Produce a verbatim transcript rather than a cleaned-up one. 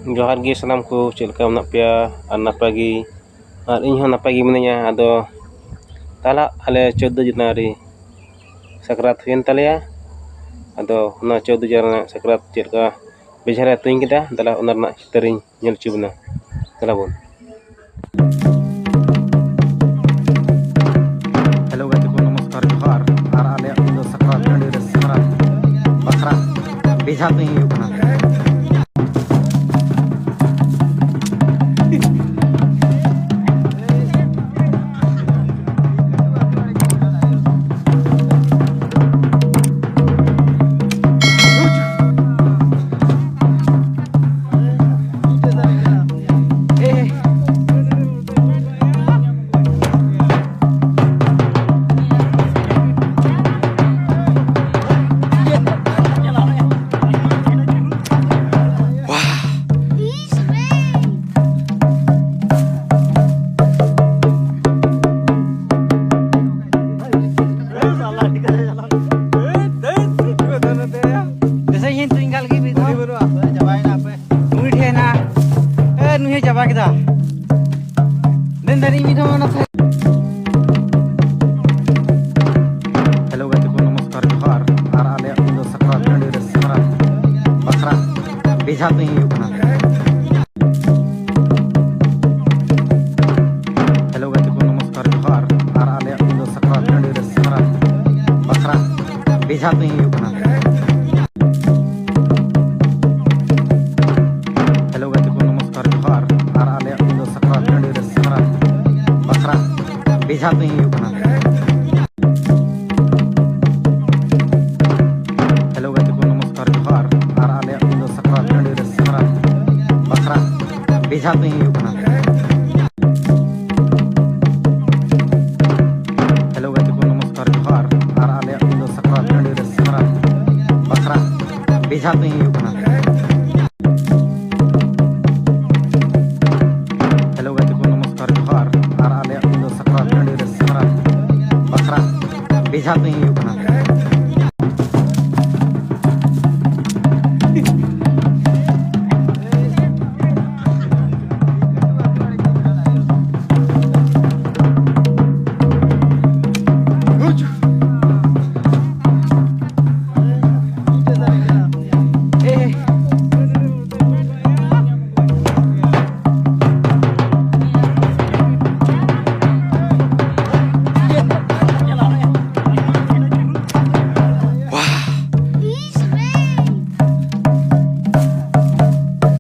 ᱡᱚᱦᱟᱨ ᱜᱮ ᱥᱟᱱᱟᱢ ᱠᱚ, ᱪᱮᱫ ᱞᱮᱠᱟ ᱢᱮᱱᱟᱜ ᱯᱮᱭᱟ? ᱟᱨ ᱱᱟᱯᱟᱭ ᱜᱮ, ᱟᱨ ᱤᱧ ᱦᱚᱸ ᱱᱟᱯᱟᱭ ᱜᱮ ᱢᱤᱱᱟᱹᱧᱟ᱾ ᱟᱫᱚ ᱛᱟᱦᱞᱮ ᱟᱞᱮ ᱪᱳᱫᱫᱳ ᱡᱟᱱᱩᱣᱟᱨᱤ ᱥᱟᱠᱨᱟᱛ ᱦᱩᱭᱮᱱ ᱛᱟᱞᱮᱭᱟ᱾ ᱟᱫᱚ ᱚᱱᱟ ᱪᱳᱫᱫᱳ ᱡᱟᱱᱩᱣᱟᱨᱤ ᱨᱮᱱᱟᱜ ᱥᱟᱠᱨᱟᱛ ᱪᱮᱫ ᱞᱮᱠᱟ ᱵᱮᱡᱷᱟ ᱞᱮ ᱛᱩᱧ ᱠᱮᱫᱟ, ᱫᱮᱞᱟ ᱚᱱᱟ ᱨᱮᱱᱟᱜ ᱪᱤᱛᱟᱹᱨᱤᱧ ᱧᱮᱞ ᱦᱚᱪᱚ ᱵᱚᱱᱟ᱾ ᱫᱮᱞᱟ ᱵᱚᱱ᱾ ᱦᱮᱞᱳ ᱜᱟᱛᱮ ᱠᱚ, ᱱᱚᱢᱚᱥᱠᱟᱨ, ᱡᱚᱦᱟᱨ᱾ ᱟᱨ ᱟᱞᱮᱭᱟᱜ ᱛᱮᱦᱮᱧ ᱫᱚ ᱥᱟᱠᱨᱟᱛ ᱴᱟᱺᱰᱤ ᱨᱮ ᱥᱟᱠᱨᱟᱛ ᱵᱟᱠᱷᱨᱟ ᱵᱮᱡᱷᱟ ᱛᱩᱧ ᱦᱩᱭᱩᱜ ᱠᱟᱱᱟ᱾ ᱫᱮᱥᱮ ᱤᱧ ᱛᱩᱧ ᱜᱟᱞ ᱜᱮ ᱢᱤᱫ ᱫᱷᱟᱣ᱾ ᱱᱩᱭ ᱴᱷᱮᱱ ᱦᱮᱱᱟᱜᱼᱟ᱾ ᱮ, ᱱᱩᱭ ᱦᱚᱸ ᱪᱟᱵᱟ ᱠᱮᱫᱟ᱾ ᱫᱮᱱ ᱫᱮᱱ ᱤᱧ ᱢᱤᱫ ᱫᱷᱟᱣ ᱚᱱᱟ ᱥᱟᱭ- ᱦᱮᱞᱳ ᱜᱟᱛᱮ ᱠᱚ, ᱱᱚᱢᱚᱥᱠᱟᱨ, ᱡᱚᱦᱟᱨ᱾ ᱟᱨ ᱟᱞᱮᱭᱟᱜ ᱛᱮᱦᱮᱧ ᱫᱚ ᱥᱟᱠᱨᱟᱛ ᱴᱟᱺᱰᱤ ᱨᱮ ᱥᱟᱠᱨᱟᱛ ᱵᱟᱠᱷᱨᱟ ᱵᱮᱡᱷᱟ ᱛᱩᱧ ᱦᱩᱭᱩᱜ ᱠᱟᱱᱟ᱾ ᱦᱮᱞᱳ ᱜᱟᱛᱮ ᱠᱚ, ᱱᱚᱢᱚᱥᱠᱟᱨ, ᱡᱚᱦᱟᱨ᱾ ᱟᱨ ᱟᱞᱮᱭᱟᱜ ᱛᱮᱦᱮᱧ ᱫᱚ ᱥᱟᱠᱨᱟᱛ ᱴᱟᱺᱰᱤ ᱨᱮ ᱥᱟᱠᱨᱟᱛ ᱵᱟᱠᱷᱨᱟ ᱵᱮᱡᱷᱟ ᱛᱩᱧ ᱦᱩᱭᱩᱜ ᱠᱟᱱᱟ᱾ ᱦᱮᱞᱳ ᱜᱟᱛᱮ ᱠᱚ, ᱱᱚᱢᱚᱥᱠᱟᱨ, ᱡᱚᱦᱟᱨ᱾ ᱟᱨ ᱟᱞᱮᱭᱟᱜ ᱛᱮᱦᱮᱧ ᱫᱚ ᱥᱟᱠᱨᱟᱛ ᱴᱟᱺᱰᱤ ᱨᱮ ᱥᱟᱠᱨᱟᱛ ᱵᱟᱠᱷᱨᱟ ᱵᱮᱡᱷᱟ ᱛᱩᱧ ᱦᱩᱭᱩᱜ ᱠᱟᱱᱟ᱾ ᱦᱮᱞᱳ ᱜᱟᱛᱮ ᱠᱚ, ᱱᱚᱢᱚᱥᱠᱟᱨ, ᱡᱚᱦᱟᱨ᱾ ᱟᱨ ᱟᱞᱮᱭᱟᱜ ᱛᱮᱦᱮᱧ ᱫᱚ ᱥᱟᱠᱨᱟᱛ ᱴᱟᱺᱰᱤ ᱨᱮ ᱥᱟᱠᱨᱟᱛ ᱵᱟᱠᱷᱨᱟ ᱵᱮᱡᱷᱟ ᱛᱩᱧ ᱦᱩᱭᱩᱜ ᱠᱟᱱᱟ᱾ ᱦᱮᱞᱳ ᱜᱟᱛᱮ ᱠᱚ, ᱱᱚᱢᱚᱥᱠᱟᱨ, ᱡᱚᱦᱟᱨ᱾ ᱟᱨ ᱟᱞᱮᱭᱟᱜ ᱛᱮᱦᱮᱧ ᱫᱚ ᱥᱟᱠᱨᱟᱛ ᱴᱟᱺᱰᱤ ᱨᱮ ᱥᱟᱠᱨᱟᱛ ᱵᱟᱠᱷᱨᱟ ᱵᱮᱡᱷᱟ ᱛᱩᱧ ᱦᱩᱭᱩᱜ